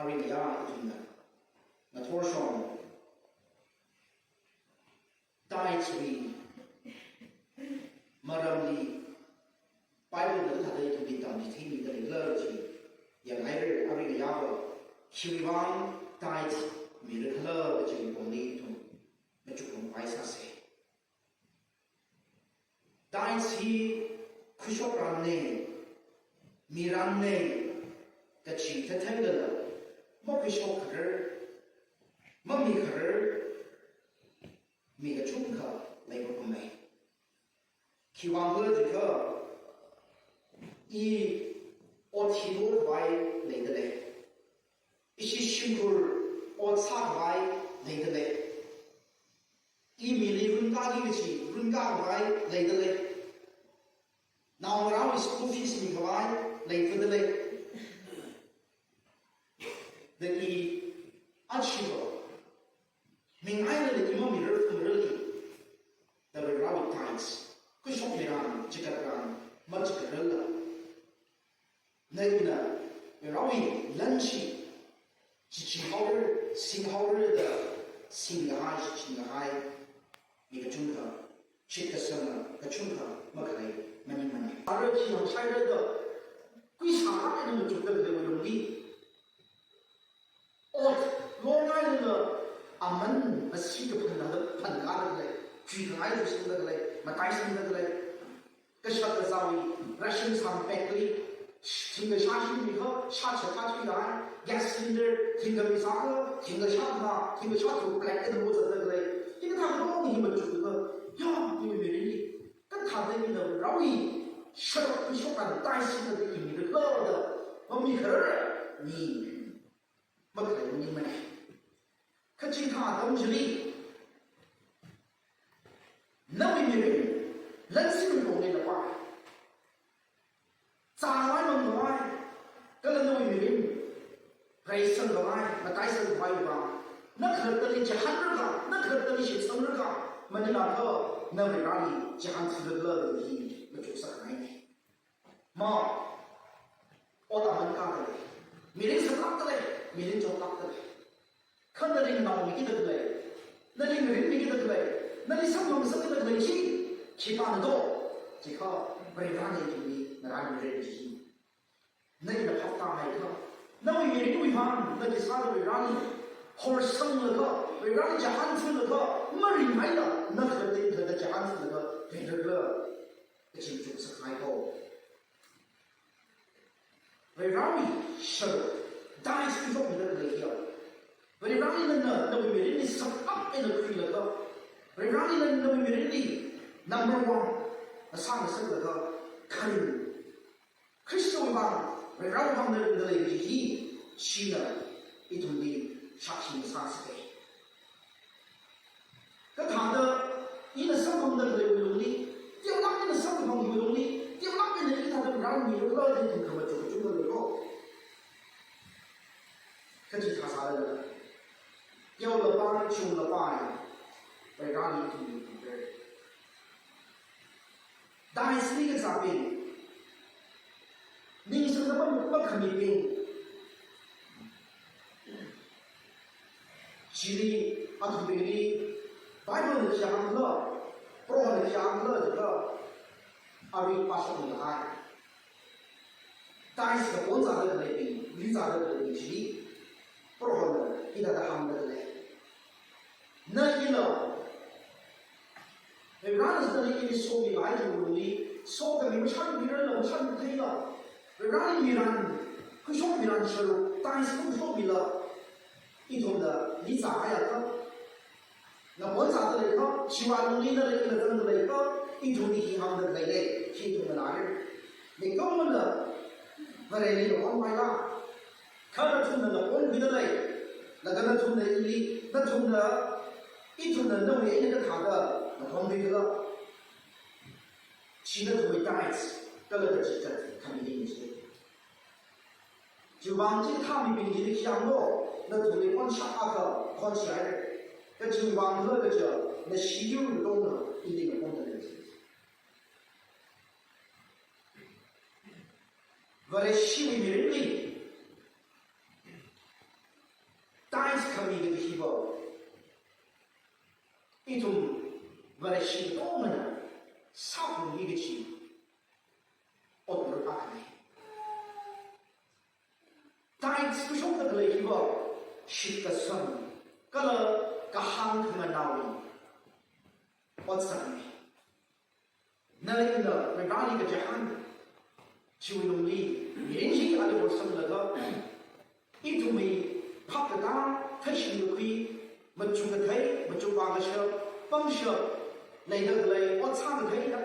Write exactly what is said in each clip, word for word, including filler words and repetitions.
Aring ya ithumna ngathor shong tithes wui maramli Bible na kathāda ithumli tamchitheimida leikhala chi yanghaira. Aring ya va khiwuivang tithes mira khala kaji pongli ithum machukngai sāsa. Tithes hi khuishok ranna, mi ranna kachi thāthālala, makhuishok kharar, mami kharar mi kachungkha leipapamma. Khiwuivang khala jiakha, i ot hilo khavai leida lei. Ishi shimkhur ot sākhavai leida lei. I mili run kāki kachi run kākhavai leida lei. Naongarāwui school fees mikhavai leida lei. Da i achiva mingailala i mamirar phamarali, da Varivarawui tithes, khuishok miran, chikat ran, machikararla, na ina Varivarawui lan chi chichi haora, sing haora da singkahai, chichingkahai mi kachungkha, shitkasanga kachungkha makhalei maningmana. Ara chi hāngshaira da kuisā eina machukda khalei wuilungli, ot longailala aman masi kaphanla phankāda khalei, chuikhangai chuisangda khalei, mataisamda khalei, kashat kazāwui ration sāmpekli, thingkha shā shimli kha shā chakha chuikahai, gas cylinder thingkha mi sākha, thingkha shā kha, thingkha shā tharuk black eina mozatda khalei, hikathā katonga hi machukda, ya, iwui mirinli kathāda ina Varivarawui sharuk khuishokda tithes singda i mira khala da mamikharar mi makhalei maningmana. Kha chithā atam chili, nawui mirin lan singda tongli lapai, zākhavai mangkhavai, kala nawui mirin reisangkhavai, mataisangkhavai va, na khalattali chihānraka, na khalattali shitsangraka, maningakha na Varivarali chihānthura khala da hi machuk sākhangaina. Ma, ot aman kāda lei, mirin saklākda lei, mirin choklākda lei. Kha nali naomiki da khalei, nali mirinmiki da khalei, nali samphang ngasakki da khalei chi khipāna do? Jiakha Varivarana ithumli ngarānmira kaji hi. Na ina phaptāhaiakha, nawui mirinwui vang na khisāda Varivarali horsanglaga, Varivarali chihānthulaga, maringhaila na khalattali khalatta chihānthulaga leira khala kachi machuk sākhangai ko. Varivarawui sharuk, tithes khuishokmida khalei hiya, Varivarali nana nawui mirinli saklāk eina khuilaga, Varivarali nana nawui mirinli number one na sāngasaklaga, kharing Khristawui vang, Varivarawui vang na ringda lei kaji hi, china ithumli shākhi sāsei. Kathāda ina samphangda khalei wuilungli, teolāk eina samkaphang wuilungli, teolāk eina i thāda Varivarali mira khala da ithum khamachuk kachungkha leiko. Kha chithā sālala, teolapai, chunglapai, Varivarali ithum mira. Tithes li kazābing, ningsangda ma-, makhamibing, chili athumbingli Bible na khi hāngkhala, Prohona khi hāngkhala jiakha, arui pāshokmilahai. Tithes kapon zāda khaleibing, li zāda khaleibing chili Prohona hithāda hāngda khalei. Na ila, Varivarana nali ili somilahai chiwui wuilungli, sokhami mashānmirarla, mashānmitheila, Varivarali miran, khuishok miran sharuk, tithes khuishokmila, ithumna li zāhaiakha, ngapon zāda leikha, chiwui lungli nali ila zangda leikha, ithumli hi hāngda leilei, hi ithumna nare. Mikumo na, Vareli ngapon maila, kha nathumna ngapon khuida lei, laga nathumna ili, nathumna, ithumna nawui eina kathāda ngapon khuikhala. Chi nathumwui tithes, kala kachikat khami ding chi. Chiwui vang chithāmibing chili khi hānglo, nathumli khonshak akha khonshihaira. Kha chiwui vang khala kaja, nashi yur tongna ili ngaponda lei. Vareshiwui mirinli, Tithes khami kaji hiva, ithum Vareshi katongana sāphungki kaji ot marākhana. Tithes kashokda khalei hiva shitkasang kala kahāng khanganaowui otsakna. Nali ina Vareli kachihān, chiwui lungli mirin hi ali horsanglaga, ithumwui phap katā, theishing kakhui, machuk kathei, machuk vākashap, pangshap, leida khalei ot sākatheida,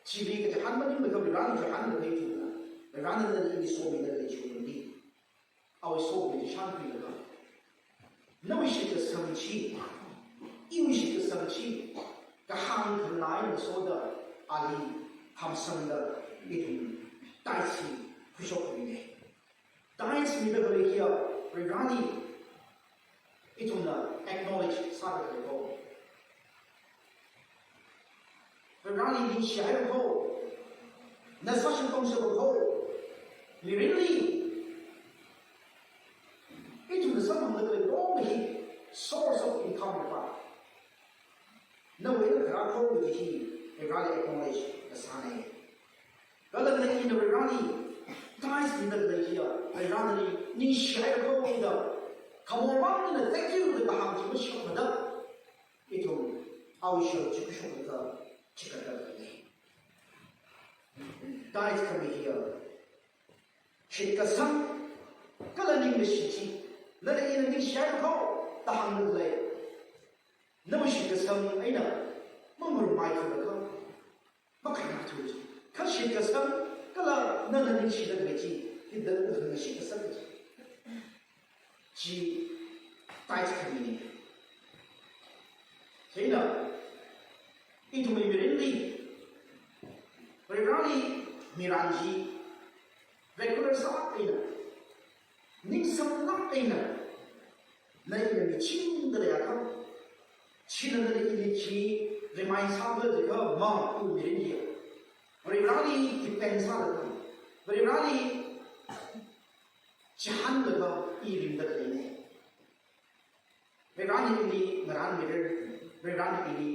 chili kachihān maninglaga Vareli chihānlaga ithumna, Varena nali ili somida khalei chiwui lungli awui sokhami chi shānkhuilaga, nawui shitkasang chi, iwui shitkasang chi, kahāng khanganā eina soda ali hamsangda ithum tithes hi khuishokmina. Tithes mida khalei hiya Vareli ithumna acknowledge sāda khalei ko. Vareli ningshi haira ko. Na sāshing tongshapa ko. Mirinli ithumna samphangda khalei katonga hi source of income pa, nawui eina kharā ko kaji hi Vareli acknowledge kasāna. Kala nali ina Vareli tithes mida khalei hiya Vareli ningshi haira ko da khamor mang eina thank you da kahāng chi mashokmada, ithum awui share chi khuishoklaga chikatda khalei. Tithes khami hiya shitkasang kala ningkashi chi, nali ina ningshi haira ko da hāngda khalei, nawui shitkasang eina mangarummai thulaga, makhanā thula chi. Kha shitkasang kala nana ningshida khalei chi, hithāda khanā shitkasang chi. Chi tithes khamina. Chieina ithumwui mirinli Vareli mirin chi regular sālāk eina, ningsālāk eina, nali ina michingda leiakha, china nali ili chi remind sākhala jiakha, ma, iwui mirin hi Vareli depend sālaga, Vareli chihānlaga i ringda khaleina. Varena ili ngarānmira, Varena ili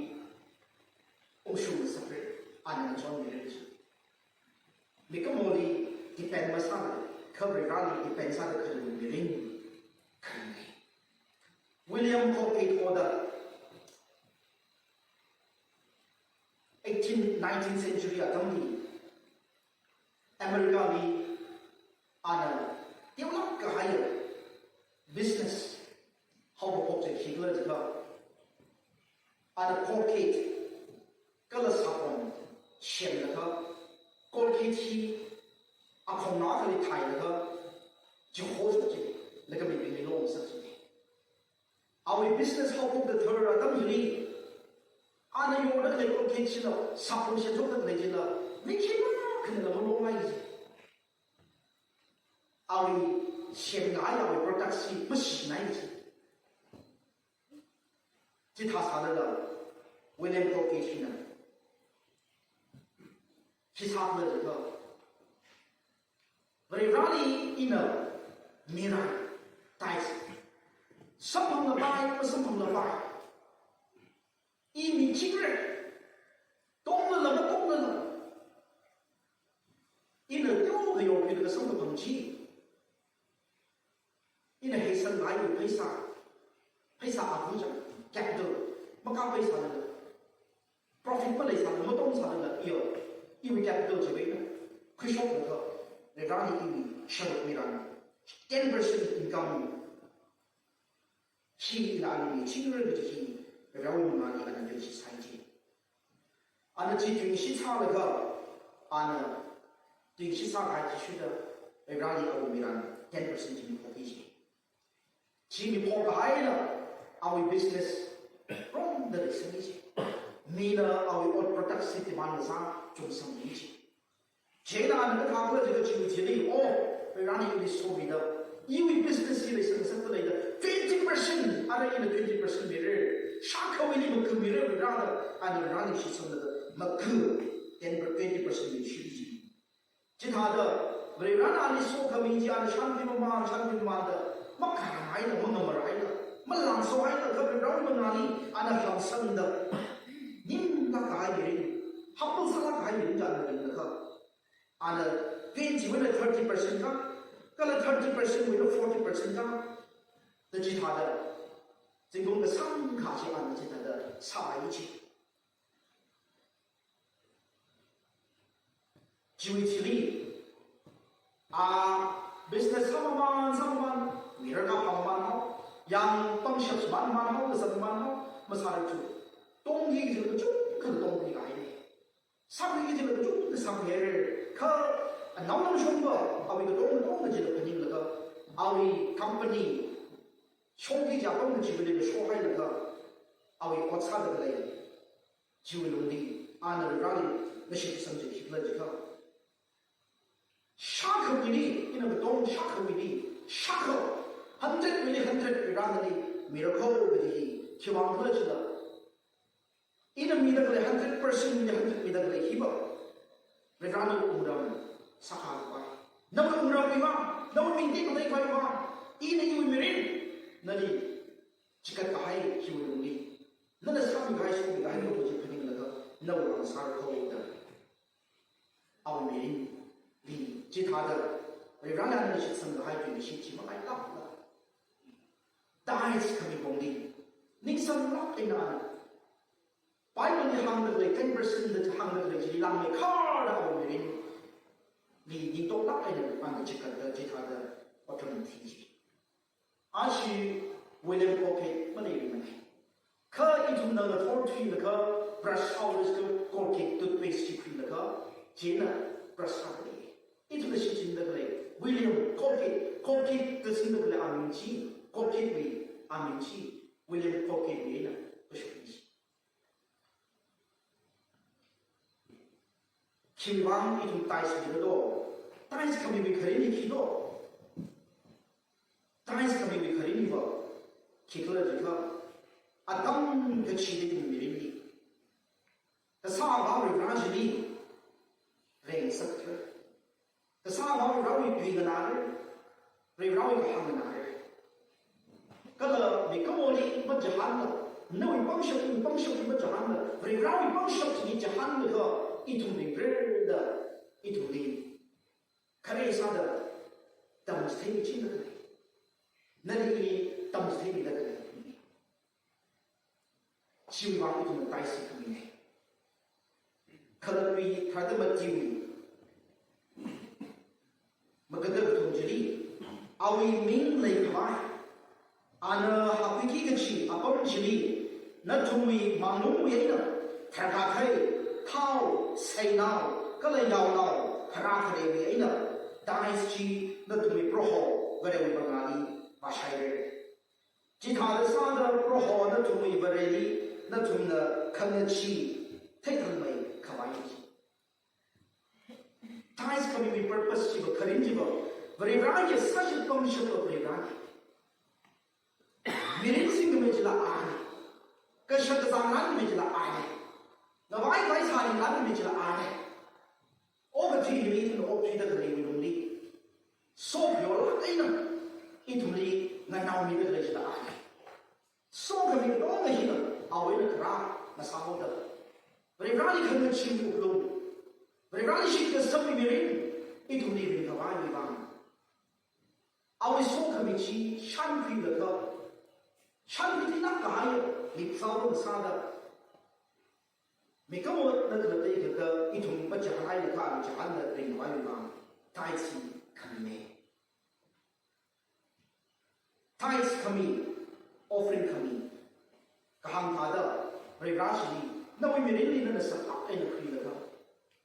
ungshung ngasakra, ana ngachonmira chi. Mikumoli depend masāla, kha Vareli depend sāda khalei mirin khalei. William Colgate hoda eighteen, nineteenth century atamli America li ana develop kahaiya business haokaphok chi khikhala jiakha, ana Colgate kala sabon semlaga, Colgate hi akhong akhali thailaga, chihosa chi, laga mibingli longngasak chi. Awui business haophokda thar atam hili, ana yorda khalei Colgate chila, sabon semshokda khalei chila, mi khipākhana malongngai chi. Awui semngai, awui product chi mashinai chi. Chithā sālala, William Colgate hina khi sākhala jiakha, Vareli ina mirin, tithes, samphanglapai, masamphanglapai, i michingra, tonglala matonglala, ina teokha yorkhuilaga samkaphang chi, ina heisangngaiwui pheisā, pheisā abu chang, capital, makāpai sālala, profit maleisālala, matongsālala, iyo, iwui capital chiwui eina khuishoklaga, Vareli iwui sharuk mirin, ten percent income hi ina ali michingra kaji hi, Varewui mangāli ana tuingashit sāi chi. Ana chi tuingashit sālaga, ana tuingashit sākahai chi shuda, Vareli awui mirin ten percent chi miphokki chi. Chi miphok kahaila, awui business rongda leisangki chi. Mina awui ot product chi demand kasā chungsangki chi. Chieina ana kathākhala jiakha chiwui thili, oh, Varena ili somida, iwui business hi leisangngasakda leida, twenty percent, arui ina twenty percent mira, shākhawuili makhumira Varena, ana Varena shitsangda makhu, ten per, twenty percent li shili chi. Chithāda, Varena ali sokhami chi ana shānkhuimamān, shānkhuimamānda, makharangaila, mangamaraila, Malangso hailakha Varewui mangāli ana hāngsangda, nimlāk kahai mirin, humble sālāk kahai mirin chi ana ringlaga, ana twenty-wui eina thirty percent ka, kala thirty percent wui eina forty percent ka, da chithāda, zingkum kasāngkha chi ana chithāda sāi chi. Chiwui thili, a business sāmamān, sāmamān, miracle pāmamān hao, yang pangshap shimānmamān hao, kasāmamān hao, masāra chu. Tongki kajila kachungkha tongki kahaine. Sāki kajila kachungkha sāki haire. Kha, anaonao shongfa, awui katong katong kajila phaninglaga, awui company, shongki ja pam kaji kajila shohailaga, awui ot sāda lei. Chiwui lungli, ana Vareli, nashitsang chi khikhala jiakha. Shākhawuili, ina katong shākhawuili, shākha, hundred wui eina hundred Vareli, miracle kaji hi, khiwuivang khala jila. Ina mida khalei hundred percent wui eina hundred mida khalei hiva. Varena wungram sākhavai. Nawui wungramwui vang, nawui ming tekmatei khavai vang, ina iwui mirin, nali, chikat kahai hiwui lungli. Nana sāmi kahai, shokmi kahai, lo chi phaninglaga, nawui vang sāra kho da. Awui mirinli, chithāda, Varena nana shitsang kahai tui shi chi makailākla. Tithes khami pongli, ningsanglāk eina ana. Bibleli hāngda khalei ten percent da hāngda khalei chili langmeikharda awui mirinli, ningtoklāk eina ana chikatda chithāda otram thi chi. Ashi William Colgate maleimana. Kha ithumna ngathor thuilaga brush sāhaoda Colgate toothpaste chi khuilaga, china brush sāda lei. Ithumna shichinda khalei William Colgate, Colgate da singda khalei aming chi, Colgate wui aming chi, William Colgate wui eina kashok chi. Khiwuivang ithum tithes mida do? Tithes khamiwui kharinli khi do? Tithes khamiwui kharinliva khikhala jiakha, atam kachida ithum mirinli Kasā Avā Vare chili rengsak thui. Kasā Avā Varewui tui nganāra, Varewui kahāng nganāra. Kala mikumoli machihānla, nawui pangshap, iwui pangshap machihānla, Varewui pangshap chi chihānlaga, ithumli rerda, ithumli khare sāda, tamchitheimi china khalei. Nali tamchitheimida khalei. Chiwuivang ithumna tithes khamine. Khalattawui tharda Matthewwui magada kathum chili, awui ming leikhavai, ana hāngkhuiki kachi apam chili, nathumwui manglungwui eina, tharkhathei, thao, seinao, kala yaonao, kharā khareiwui eina, tithes chi nathumwui Proho Varewui mangāli vāshaira. Chithāda sāda Proho nathumwui Vareli, nathumna khangachee theithangmeikhavai chi. Tithes khamiwui purpose chiva, kharin chiva, Varewui sāshit pangshap Varewui mirin singkhami chila Ana. Kashak kazang lankhami chila Ana. Ngavai vai sālin lankhami chila Ana. Okathui hili ithumna okthuida khaleiwui lungli, sokhayolāk eina ithumli nganaomida khalei chila Ana. Sokhami katonga hina awui eina kharā ngasāhaoda, Vareli khangachee wuklung, Vareli shitkasangwui mirin ithumli ringkhavaiwui vang, awui sokhami chi shānkhuilaga, shānkhuilāk kahai lipsao sāda, mikumona khalatta kaka ithum machihānhailaga, machihānda ringkhavaiwui vang tithes khamine. Tithes khami, offering khami, kahāng thāda, Vareli, nawui mirinli nana saklāk eina khuilaga,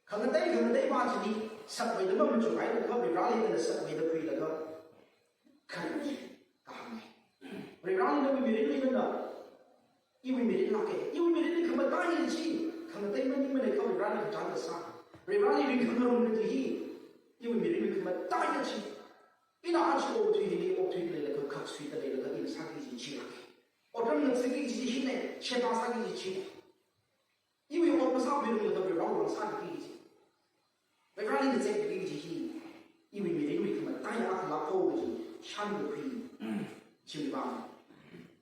khangatei khangatei machili sakmeida mamachukhailakha, Vareli nana sakmeida khuilaga, kharing kahāngne. Vareli nawui mirinli nana, iwui mirinlāke, iwui mirinli khamataiya chi, khangatei maningmana kha Varena kachāng kasā. Vareli ringkhangarum kaji hi, iwui mirinli khamataiya chi. Ina aja okathui hili, okathuida leilaga, khaksuida leilaga, ina sāki kaji chilāke. Otram ngathaki kaji hine, sheba sāki kaji chine. Iwui ot masāpirumlaga Varewui vang sāki kaji. Vareli ngacheeki kaji hi, iwui mirinwui khamataiya akhalā kho kaji, shānkakhui, chiwuivang.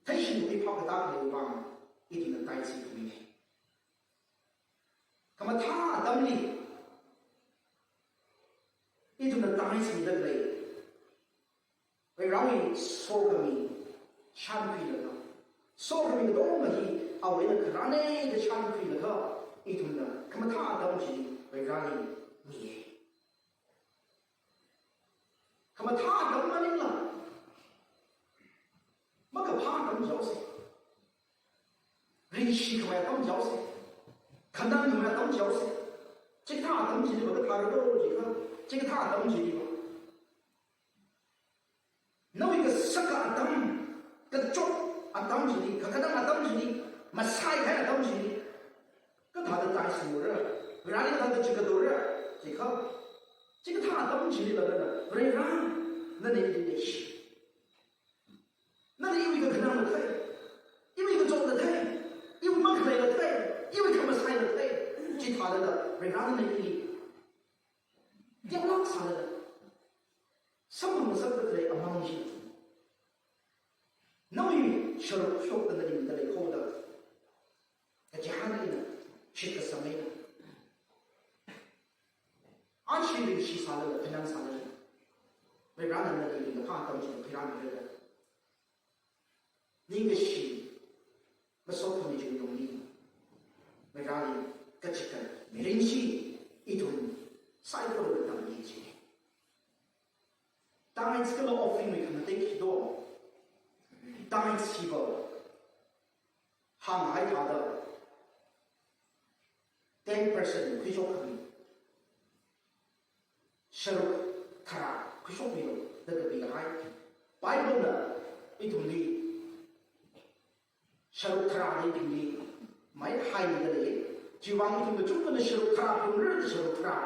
Thei phap katā khalei vang ithumna tithes mikhamine. Khamathā atamli ithumna tithes mida khalei Varewui sokhami shānkhuilaga, sokhami katonga hi awui eina kharāne da shānkhuilaga, ithumna khamathā atam chi Vareli miye. Khamathā atam maningla, makaphā atam jihaosa. Ringshi khavai atam jihaosa. Khanang khavai atam jihaosa. Chikathā atam chiliva kathāra do jiakha, chikathā atam chiliva nawui kasaka atam, kachot atam chili, kakhanang atam chili, masaikahai atam chili kathāda tithes mira, Vareli kathāda chikatdora jiakha, chikathā atam chilila nana, Varena, nana ili leishi. Nana iwui kakhanangla thei, iwui kachotla thei, iwui makhaleila thei, iwui khamasaila thei, chithālala Varena nana ili teolāk sālala, samphang ngasakda khalei amount chi, nawui sharuk shokda nali mida leikhoda, kachihān eina, shitkasang eina, ashi ringshi sālala, khanang sālala, Varena nali ringkaphā atam chi khuirāmira da, ningkashi masot khami chiwui lungli Vareli kachikat mirin chi ithum saikorana tammi chi. Tithes kala offering wui khamatek hi do. Tithes hiva hānghai thāda ten percent khuishok khami, sharuk tharā khuishokmilu da kapikahai. Bible na ithumli sharuk tharā da ithumli maihaimida lei. Chiwui vang ithum kachungkhana sharuk tharā phungra da sharuk tharā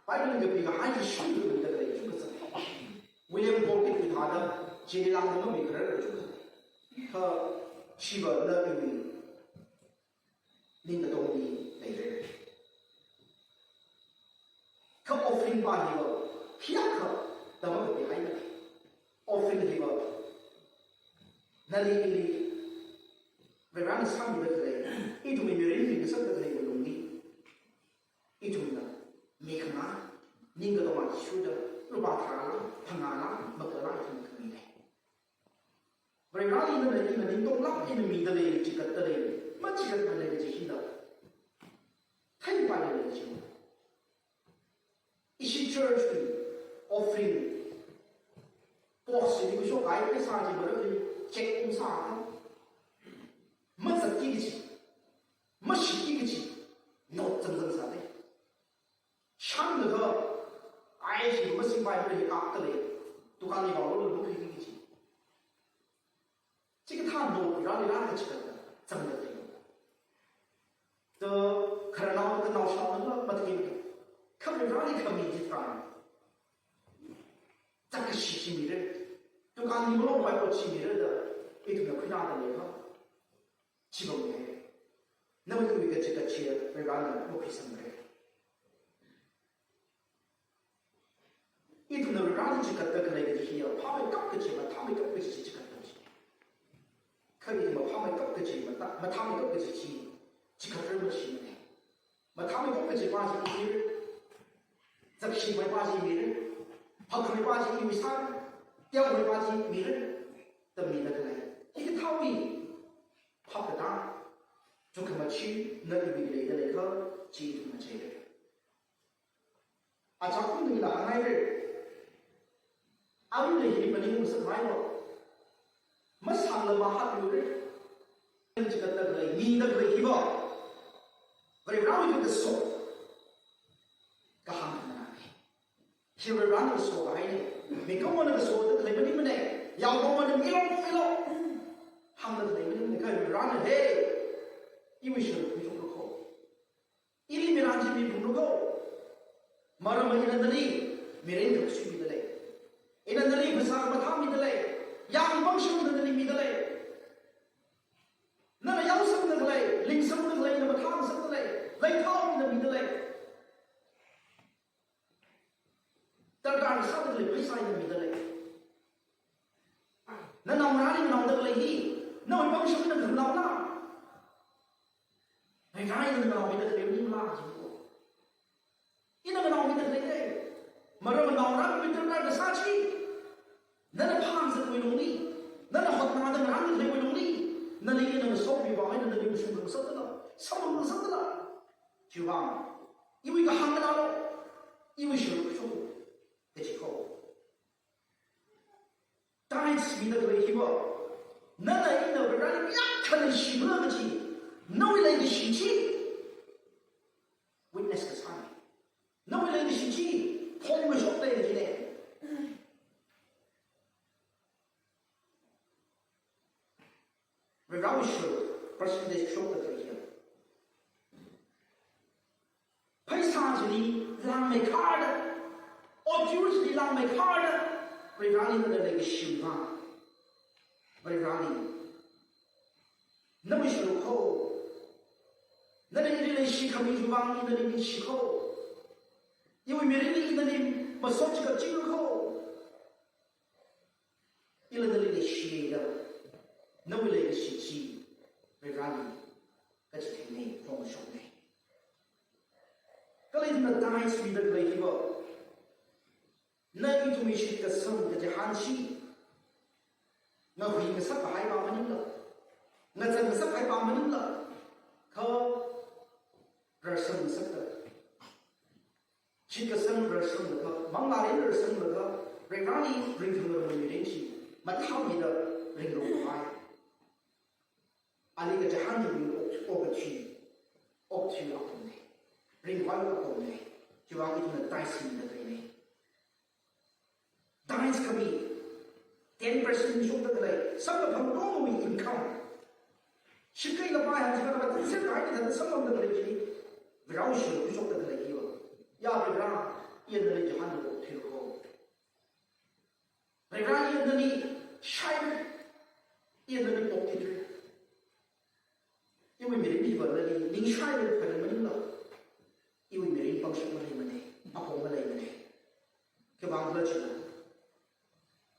Bible na kapikahai chi shungda mida lei, chungkha zang. William Bowlby thāda, chili langda mamikharar chungkha. Kha chiva na iwui ning katongli leira. Kha offering pa hiva, hiyākha da makapihaimana. Offering hiva, nali ili Varena sāmida khalei, ithumwui mirin ringngasakda khalei lungli, ithumna mikhangā, ning katong athishurda, lupā tharāla, phangāla, makala ithumna khamine. Vareli nana ina ning katonglāk eina mida lei, chikatda lei, machikatmana kaji hina theipailala chi. Ishi church wui offering box chili khuishokkahai paisa chi Vareli check ung sākha, mazatki kaji, mashitki kaji, note zangzang sāda, shānlaga, ai chi masingpai Vareli akta lei, dukanli vālo lukhui kaji. Chikathā note Vareli rākachikatda zangda lei. Da khararnao khanao shānlaga matheimana. Kha Vareli khami chitharan, zakkashi chi mira, dukanli malongpai ot chi mira da ithumna khuināda leikha, chi bamne. Nawui kachikat chi Varena makhuisangra. Ithumna Vareli chikatda khalei kaji hiya, phāmeikap kaji, mathāmeikap kaji chi chikatda chi. Kha ithumva phāmeikap kaji, mathā, mathāmeikap kaji chi chikatra machimane. Mathāmeikap kaji pa chi mira, zakshimei pa chi mira, phākhamei pa chi iwui sāra, teomeikap pa chi mira, da mida khalei. Hikathāwui phap katā, chukkhamachina iwui leida leikha, chi ithumna cheira. Achākhum ningla hānghaira. Arui hi maning masāmeiva, masāngla mahātlura. Chikatda khalei, mida khalei hiva, Varewui kaso kahāng khanane. Hi Varena kaso kahaine. Mikumona kasoda khalei maningmane. Yaokahomana milo, milo hāngda khalei maningmane. Kha Varena, hey, iwui sharuk khuishokra kho. Ili mirin chi miphunglu kho. Maramva ina nali mirin kaphasui mida lei. Ina nali phasā mathā mida lei. Yāng pangshap ina nali mida lei. Nana yaosangda khalei, lingsangda khalei, ina mathāngasakda lei. Leithao ina mida lei. Darkar sāda khalei paisa ina mida lei. Nanaongarāli nganaoda khalei hi, Nawui pangshap na khanao la? Rai rai na nganao mida khalei maningla jiya. Ina nganao mida khalei. Maram nganao rāmida rāda sāchi. Nana phāzatwui lungli, nana hotnada ngarān khaleiwui lungli, nali ina ngasopmi vang eina nali mashung ngasakdala, samphang ngasakdala. Chiwui vang, iwui kahāng nganālu, iwui sharuk shok, kachi kho. Tithes mida khalei hiva, nana ina Vareli yak khalei shimla kachi, nawui leikashi chi witness kasāna. Nawui leikashi chi phongkashok leikashi ne. Varewui sharuk percentage shokda khalei hiya. Pheisā chili langmeikharda, ot chili langmeikharda, Vareli nana leikashi vang, Vareli nawui sharuk kho. Nana ili leishi khami chiwui vang ina nali ningshi kho. Iwui mirinli ina nali masot chikatching kho. Ila nali leishida, nawui leikashi chi Vareli kachitheinei, phongkashoknei. Kala ithumna tithes mida khalei hiva, na ithumwui shitkasang kachihān chi ngahui ngasak kahai vang maningla, ngazan ngasak kahai vang maningla, kha rarsang ngasakda, shitkasang rarsanglaga, manglārin rarsanglaga, Vareli ringkhangarum mirin chi mathāmeida ringrong kahai. Ali kachihān chiwui ok, okathui, okthui apamnei, ringkhavai apamnei. Chiwui vang ithumna tithes mida khaleinei. Tithes khami, ten percent shokda khalei, samkaphang tongwui income. Shimkhurla pai hāngchiakha, tithes kahai thāda samphangda khalei chi, Varewui sharuk shokda khalei hiva. Ya Vare, ina nali chihānda okthui kho. Vareli ina nali shai, ina nali okthui. Iwui mirin hiva nali ningshai khalei maningla, iwui mirin pangshap maleimanei, apong maleimanei. Khiwuivang khala chila,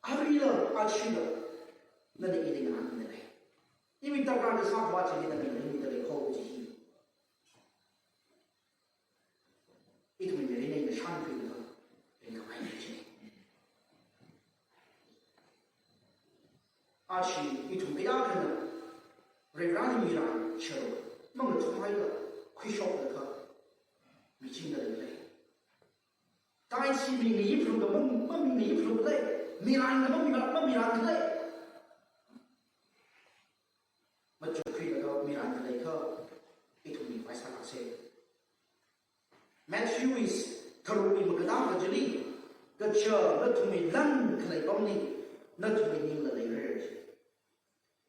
arila, achila, nana ili nganāmida lei. Iwui tarākha sākhavā chili nana nganāmida lei kho kaji hi. Ithumwui mirin eina shānkhuilaga ringkhavai chi. Aja ithum kayākhana Vareli mirān sharuk mangachuk haida khuishoklaga michingda leilei. Tithes chi mingayi phalunga, maming, mamingayi phalunga lei, mirānga, mamirān, mamirānga lei. Machukkhuilaga mirān khalei kha ithumwui pheisā kasei. Matthew is tharukli makatang kachili, kaja nathumwui lan khalei pamli nathumwui ningla leira.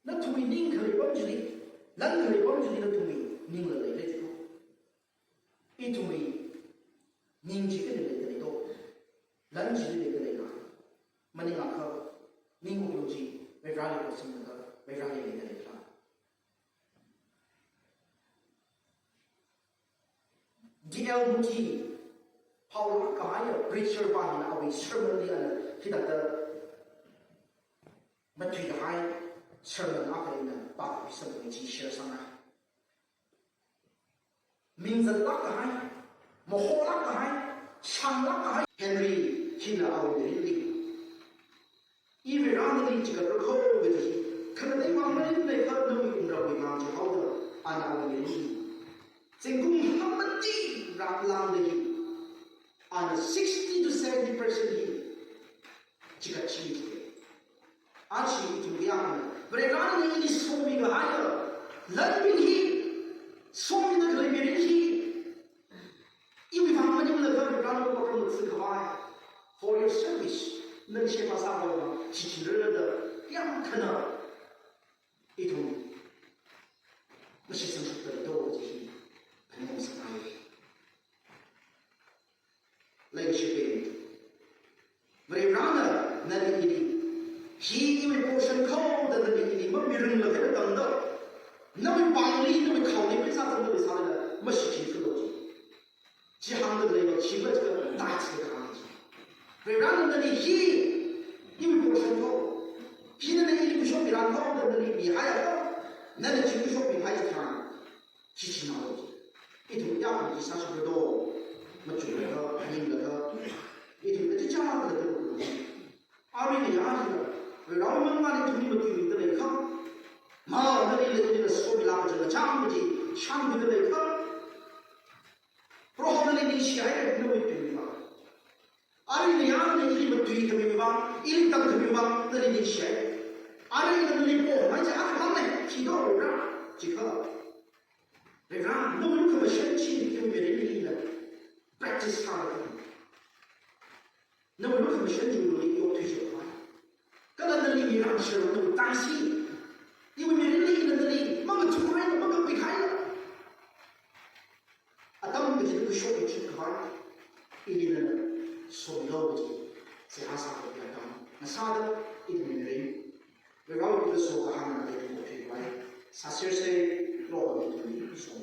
Nathumwui ning khalei pam chili, lan khalei pam chili nathumwui ningla leira chi. Ithumwui ning chi kali leida lei to, lan chili leida leila? Maningakha, ning wuklung chi Vareli khuisanglaga Vareli leida leila? D L Moody, phaolāk kahaiya preacher pa hina awui sermon li ana hithāda matui kahai sermon akha ina pākhuisamphang chi share sāngai. Mingzatlāk kahai, maholāk kahai, shānglāk kahai Henry hina awui mirinli, I Vare nali chikat rakho kaji, khangatei vang maleilaga nawui wungram wui vang chihaoda, ana awui mirinli zingkum hangmati rāklangda hi, ana sixty to seventy percent hi chikat chi. Aja ithum kayākhana Vare nana ili somi kahaiya lanbing hi, somida khalei mirin hi, iwui vang maninglaga Vare nana program matsukhavai, for your service, nali sheba sākhavai vang shichinrarda, kayākhana ithum mashitsangshapta lei to kaji hi phaningungsangai. Leikashibing, Vare nana nali ili, hi iwui portion kho da nali ili mamiringlakha eina tangda, nawui pāngli, nawui khaoli pheisā tangda leisālala, mashichin thulo chi. Chi hāngda leiva, chi va chiakha tithes da kahāng chi. Vare nana nali hi iwui portion kho, hi nana ili khuishok mirān kho da nali mihaiakha, Nana chi khuishokmihai chitharan, chi chi nao. Ithum ya khuiki sāshapra do, machukla kha, phaningla kha, ithum kachichā kala do. Arui nayā hila, Varewui mangāli ithumli matuimida leikha, ma nali le nali somila kachangkhat chang kaji shāngda leikha, Proho nali ningshihai, nawui tuili vang. Arui nayā nali ili matuikhami vang, ili tamkhami vang, nali ningshihai. Arui nali pohaimei chi akhamang ne, khi do ra, chikha. Varena, nawui lukhamashan chi, nawui mirinli ina practice sāra. Nawui lukhamashan chi nawui yokthui shokmai. Kala nali mirang shar nawui tangsi. Iwui mirinli ina nali, mangachumhaila, mangapikhaila. Atam kaji khuishok kachit khavai, ili nana somilo kaji, seihā sākapam atam. Ngasāda, ina mirin. Varewui khuiso kahāngna ithum okthuivai. Sāserse, Proho ithumli so.